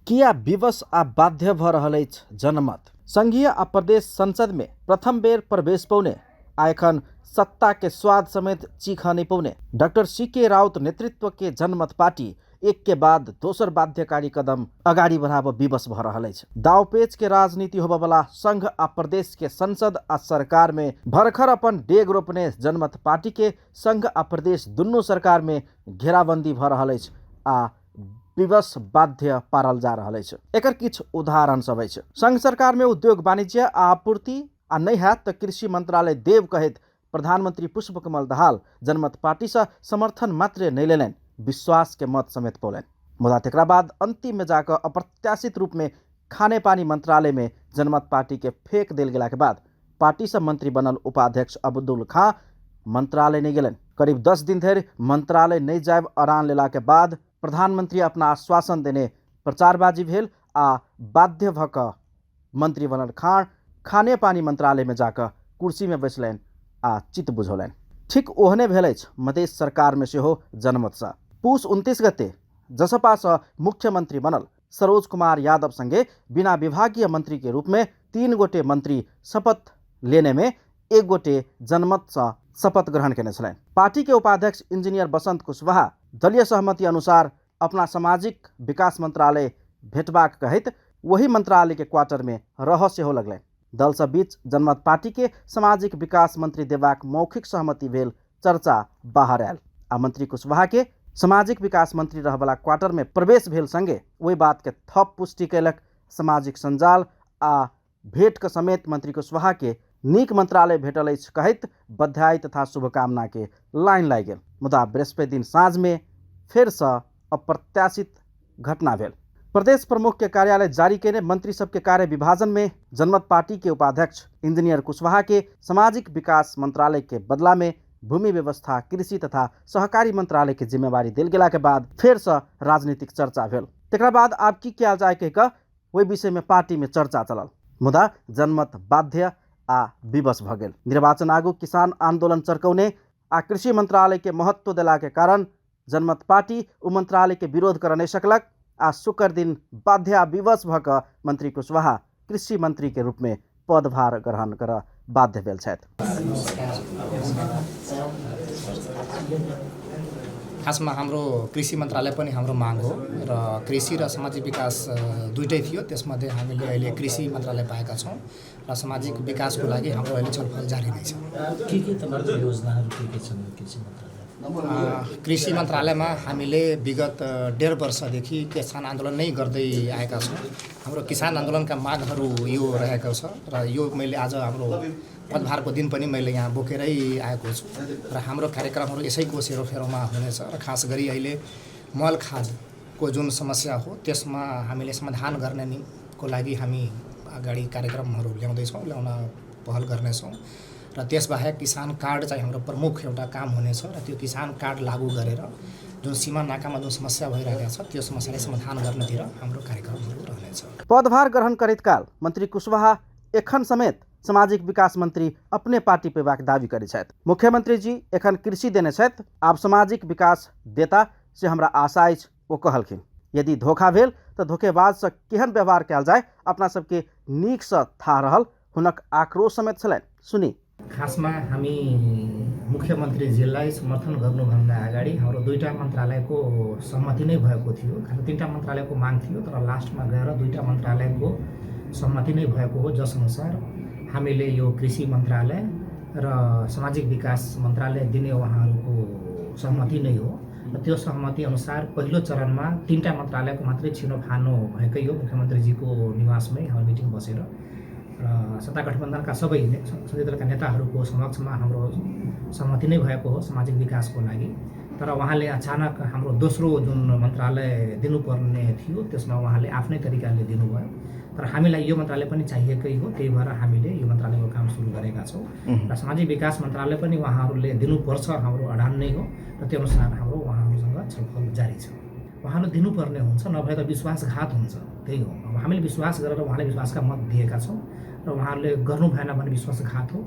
किया विवश आ बाध्य भ रहल अछि जनमत? संघीय आ प्रदेश संसद में प्रथम बेर प्रवेश पौने आ एखन सत्ता के स्वाद समेत चीख नहि पौने डॉक्टर सी के राउत नेतृत्व के जनमत पार्टी एक के बाद दोसर बाध्यकारी कदम अगाडि बढ़ाबऽ विवश भऽ रहल अछि। दावपेच के राजनीति होबऽवला संघ आ प्रदेश के संसद आ सरकार में भरखर अपन डेग रोपने जनमत पार्टी के संघ आ प्रदेश दुनू सरकार में घेराबंदी भऽ रहल अछि आ विवश बाध्य पारल जा रहल अछि। एकर किछु उदाहरण सब अछि। संघ सरकार में उद्योग वाणिज्य आ आपूर्ति आ नहि हैत तऽ कृषि मंत्रालय देव कहैत प्रधानमंत्री पुष्पकमल दाहाल जनमत पार्टीसँ समर्थन मात्रे नहि लेलनि, विश्वासके मत समेत पौलनि। मुदा तकरा बाद अंतिममे जाकऽ अप्रत्याशित रूपमे खानेपानी मंत्रालयमे जनमत पार्टीके फेक देल गेलाके बाद पार्टीसँ मंत्री बनल उपाध्यक्ष अब्दुल खां मंत्रालय नहि गेलनि। करीब 10 दिन धरि मंत्रालय नहि जायब अड़ान लेलाके बाद प्रधानमंत्री अपना आश्वासन देने प्रचारबाजी भेल आ बाध्य भऽ कऽ मंत्री बनल खान खानेपानी मंत्रालयमे जाकऽ कुर्सीमे बैसलनि आ चित्त बुझौलनि। ठीक ओहने भेल अछि मधेश सरकारमे सेहो जनमतसँ। पूस 29 गते जसपासँ मुख्यमंत्री बनल सरोज कुमार यादव संगे बिना विभागीय मंत्री के रूपमे 3 गोटे मंत्री शपथ लेने में 1 गोटे जनमतसँ शपथ ग्रहण केने छलनि। पार्टी के उपाध्यक्ष इंजीनियर बसंत कुशवाहा दलीय सहमति अनुसार अपना सामाजिक विकास मंत्रालय भेटबाक कहैत वही मंत्रालय के क्वार्टर में रह सेहो लगलनि। दल सब बीच जनमत पार्टी के सामाजिक विकास मंत्री देबाक मौखिक सहमति भेल चर्चा बाहर आयल आ मंत्री कुशवाहा के सामाजिक विकास मंत्री रहवला क्वार्टर में प्रवेश भेल संगे ओहि बात के थप पुष्टि कयलक सामाजिक संजाल आ भेंट के समेत मंत्री कुशवाहा के नीक मंत्रालय भेटल अछि कहैत बधाई तथा शुभकामना के लाइन लागि गेल। मुदा बृहस्पति दिन साँझ में फेरसँ अप्रत्याशित घटना भेल। प्रदेश प्रमुख के कार्यालय जारी केने मंत्री सबके कार्य विभाजन में जनमत पार्टी के उपाध्यक्ष इंजीनियर कुशवाहा के सामाजिक विकास मंत्रालय के बदला में भूमि व्यवस्था, कृषि तथा सहकारी मंत्रालय के जिम्मेवारी देल गेला के बाद फेरसँ राजनीतिक चर्चा भेल। तकरा बाद आब की कयल जाय कहि कऽ ओहि विषय में पार्टी में चर्चा चलल, मुदा जनमत बाध्य आ विवश भऽ गेल। निर्वाचन आगू किसान आंदोलन चरकौने आ कृषि मंत्रालय के महत्व देला के कारण जनमत पार्टी ओ मंत्रालय के विरोध कर नहीं सकलक आ शुक्र दिन बाध्य आ विवश भऽ कऽ मंत्री कुशवाहा कृषि मंत्री के रूप में पदभार ग्रहण कर बाध्य भेल छथि। खासमा हाम्रो कृषि मन्त्रालय पनि हाम्रो माग हो र कृषि र सामाजिक विकास दुइटै थियो, त्यसमध्ये हामीले अहिले कृषि मन्त्रालय पाएका छौँ र सामाजिक विकासको लागि हाम्रो अहिले छलफल जारी नै छ। के तपाईँको योजनाहरू के छन् कृषि मन्त्रालय? कृषि मन्त्रालयमा हामीले विगत 1.5 वर्षदेखि किसान आन्दोलन नै गर्दै आएका छौँ। हाम्रो किसान आन्दोलनका मागहरू यो रहेको छ र यो मैले आज हाम्रो पदभारको दिन पनि मैले यहाँ बोकेरै आएको छु र हाम्रो कार्यक्रमहरू यसैको सेरोफेरोमा हुनेछ र खास गरी अहिले मल खादको जुन समस्या हो त्यसमा हामीले समाधान गर्ने को लागि हामी अगाडि कार्यक्रमहरू ल्याउँदैछौँ, ल्याउन पहल गर्नेछौँ र त्यसबाहेक किसान कार्ड चाहिँ हाम्रो प्रमुख एउटा काम हुनेछ र त्यो किसान कार्ड लागू गरेर जुन सीमा नाकामा जुन समस्या भइरहेको छ त्यो समस्यालाई समाधान गर्नतिर हाम्रो कार्यक्रमहरू रहनेछ। पदभार ग्रहण करैत काल मंत्री कुशवाहा एखन समेत सामाजिक विकास मंत्री अपने पार्टी पेबाक दावी करै छथि। मुख्यमंत्री जी एखन कृषि देने छथि, आब सामाजिक विकास देता से हमरा आशा अछि, ओ कहलखिन। यदि धोखा भेल तऽ धोखेबाजसँ केहन व्यवहार कयल जाय अपना सबके नीकसँ थाह रहल हुनक आक्रोश समेत छलनि। सुनी। खासमा हामी मुख्यमन्त्रीजीलाई समर्थन गर्नुभन्दा अगाडि हाम्रो 2 मन्त्रालयको सहमति नै भएको थियो। खासमा 3 मन्त्रालयको माग थियो, तर लास्टमा गएर 2 मन्त्रालयको सहमति नै भएको हो, जसअनुसार हामीले यो कृषि मन्त्रालय र सामाजिक विकास मन्त्रालय दिने उहाँहरूको सहमति नै हो र त्यो सहमति अनुसार पहिलो चरणमा 3 मन्त्रालयको मात्रै छिनोफानो भएकै हो। मुख्यमन्त्रीजीको निवासमै हाम्रो मिटिङ बसेर र सत्ता गठबन्धनका सबै सबै दलका नेताहरूको समक्षमा हाम्रो सहमति नै भएको हो सामाजिक विकासको लागि। तर उहाँले अचानक हाम्रो दोस्रो जुन मन्त्रालय दिनुपर्ने थियो त्यसमा उहाँले आफ्नै तरिकाले दिनुभयो, तर हामीलाई यो मन्त्रालय पनि चाहिएकै हो, त्यही भएर हामीले यो मन्त्रालयको काम सुरु गरेका छौँ र सामाजिक विकास मन्त्रालय पनि उहाँहरूले दिनुपर्छ, हाम्रो अडान नै हो र त्यो अनुसार हाम्रो उहाँहरूसँग छलफल जारी छ। उहाँहरूले दिनुपर्ने हुन्छ, नभए त विश्वासघात हुन्छ। त्यही हो, अब हामीले विश्वास गरेर उहाँले विश्वासका मत दिएका छौँ र उहाँहरूले गर्नु भएन भने विश्वासघात हो।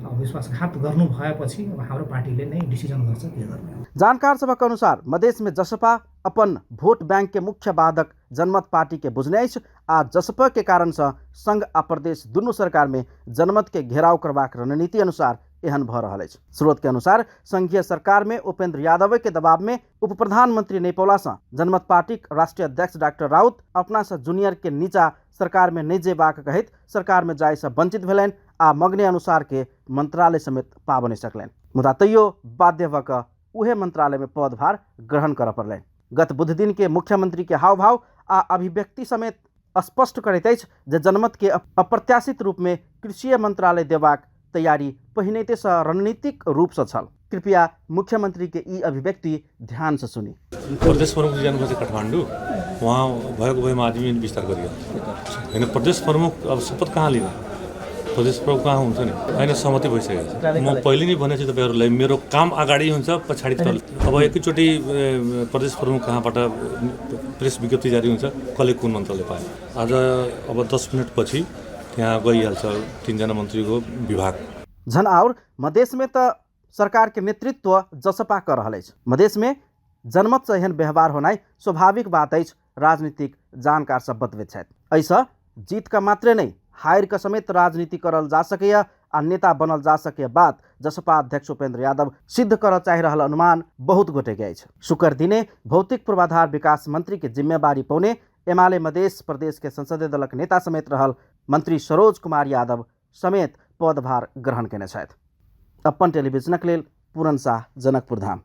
अब विश्वासघात गर्नु भएपछि अब हाम्रो पार्टीले नै डिसिजन गर्छ के गर्ने। जानकार सभक अनुसार मधेश में जसपा अपन वोट बैंक के मुख्य बाधक जनमत पार्टी के बुझने अछि आ जसपा के कारण से संघ आ प्रदेश दुनू सरकार में जनमत के घेराव करबाक रणनीति अनुसार एहन भऽ रहल अछि। स्रोत के अनुसार संघीय सरकार में उपेंद्र यादव के दबाव में उप प्रधानमंत्री नहि पौला से जनमत पार्टीक राष्ट्रीय अध्यक्ष डॉक्टर राउत अपना से जूनियर के नीचा सरकार में नहि जेबाक कहैत सरकार में जाय से वंचित भेलनि आ मगने अनुसार के मंत्रालय समेत पाबि नहि सकलनि, मुदा तैयो बाध्य भऽ कऽ उहे मंत्रालय में पदभार ग्रहण करऽ पड़लनि। गत बुध दिन के मुख्यमंत्री के हावभाव आ अभिव्यक्ति समेत स्पष्ट करैत अछि जे जनमत के अप्रत्याशित रूप में कृषि मंत्रालय देबाक तैयारी पहिनहिते सँ रणनीतिक रूप सँ छल। कृपया मुख्यमंत्री के ई अभिव्यक्ति ध्यान से सुनी। प्रदेश प्रमुख जानुपर्छ काठमाडौँ, उहाँ भएको भएमा आदमी विस्तार गरिहाल्छ होइन। प्रदेश प्रमुख अब शपथ कहाँ लिने, प्रदेश प्रमुख कहाँ हुन्छ नि होइन, सहमति भइसकेको छ। म पहिले नै भनेको छु तपाईँहरूलाई, मेरो काम अगाडि हुन्छ पछाडि तल। अब एकैचोटि प्रदेश प्रमुख कहाँबाट प्रेस विज्ञप्ति जारी हुन्छ, कसले कुन मन्त्रालय पायो। आज अब 10 मिनटपछि त्यहाँ गइहाल्छ 3जना मन्त्रीको विभाग। झन आओर मधेश में त सरकार के नेतृत्व जसपा कर रहल अछि। मधेश में जनमत से एहन व्यवहार होनाइ स्वाभाविक बात अछि, राजनीतिक जानकार सब बतबैत छथि। एहिसँ जीत का मात्रे नहि हारि के समेत राजनीति करल जा सकैए आ नेता बनल जा सकैए बात जसपा अध्यक्ष उपेंद्र यादव सिद्ध करऽ चाहि रहल अनुमान बहुत गोटे के अछि। शुक्र दिने भौतिक पूर्वाधार विकास मंत्री के जिम्मेवारी पौने एमाले मधेश प्रदेश के संसदीय दलक नेता समेत रहल मंत्री सरोज कुमार यादव समेत पदभार ग्रहण केने छथि। अपन टेलीविजनक लेल पूरन शाह, जनकपुर धाम।